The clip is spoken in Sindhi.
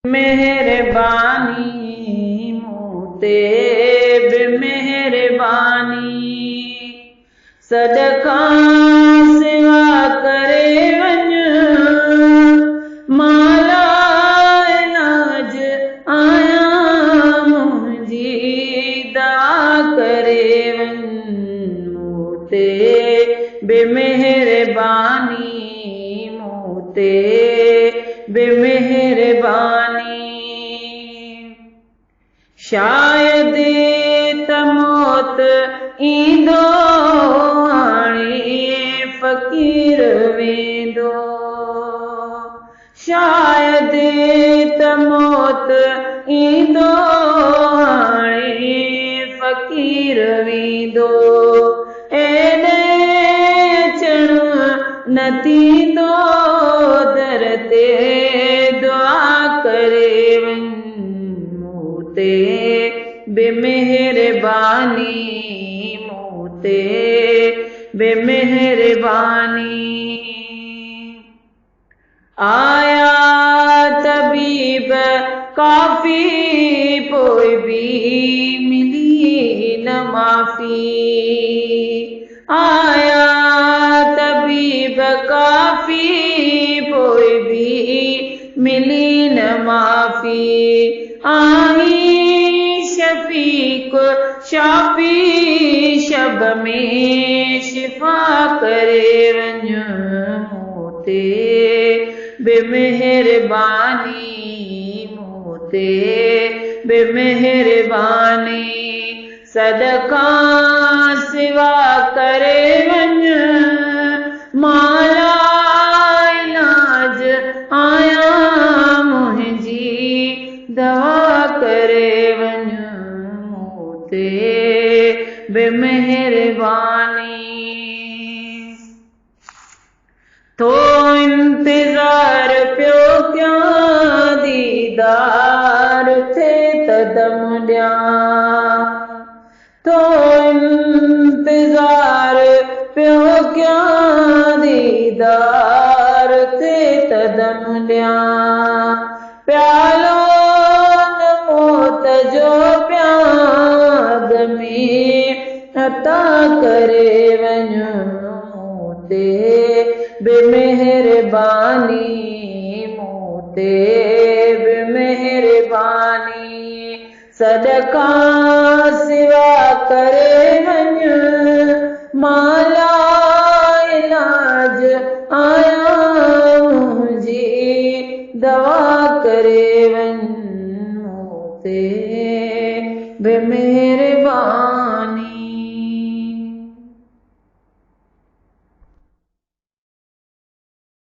مهرباني مون تي به مهرباني. سڏ کان سوا ڪري وڃ، مان لاعلاج آهيان، منهنجي دوا ڪري وڃ. مون تي به مهرباني، مون تي به مهرباني. شايد ته موت ايندو هاڻي فقير ويندو، شايد ته موت ايندو هاڻي فقير ويندو. ايڏي اچڻ نه ٿيندو، در تي دعا ڪري وڃ. مون تي به مهرباني، مون تي به مهرباني. آيا طبيب ڪافي، پوءِ به ملي نه معافي. آيا طبيب ڪافي، پوءِ به ملي نه معافي. آهين شفيق شافي، شب ۾ شفا ڪري وڃ. مون تي به مهرباني، مون تي به مهرباني. سڏ کان سوا ڪري وڃ، مان لاعلاج آهيان، منهنجي دوا ڪري وڃ. مون تي به مهرباني. ٿو انتظار پيو ڪيان، ديدار ٿئي ته دم ڏيان. ٿو انتظار پيو ڪيان، ديدار ٿئي ته دم ڏيان. پيالو نه موت جو پيان، اڳ ۾ عطا ڪري وڃ. مون تي به مهرباني، مون تي به مهرباني. سڏ کان سوا ڪري وڃ، مان لاعلاج آهيان، منهنجي دوا ڪري وڃ. مون تي به مهرباني.